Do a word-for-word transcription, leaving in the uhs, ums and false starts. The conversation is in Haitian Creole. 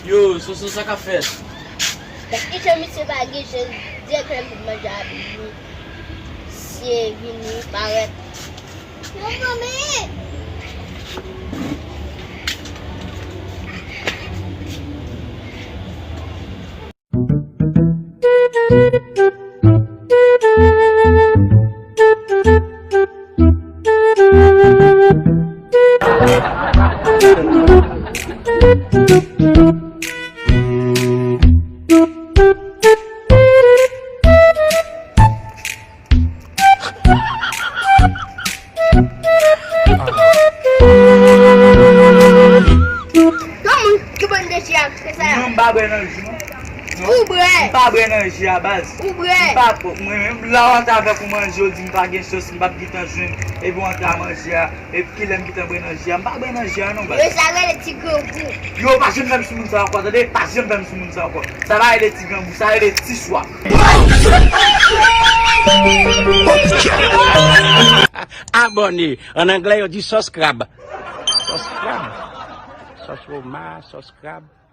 Yo, Soso, sa k ap fèt? Mèt kijan misye pa gen chans direktè vin manje a vini. Misye vini parèt. Yo, manmi! Kòman ki bann de chi a, se sa? Non, m pa bwè nan ji, non. Ou bwè. M pa bwè nan ji a, baz. Ou bwè. M pa, mwen menm, la w antre avèk ou manje, ou di m pa gen chans, m p ap gentan jwenn, epi w antre a manje a, epi kilè m gentan bwè nan ji a? M pa bwè nan ji a, non, baz. Yo, sa rele ti grangou. Yo, pa janm fè m sou moun sa ankò, tande? Pa janm fè m sou moun sa ankò. Sa pa rele ti grangou, sa rele ti swaf. Abòne. An anglè, yo di subscribe. Subscribe. Subscribe.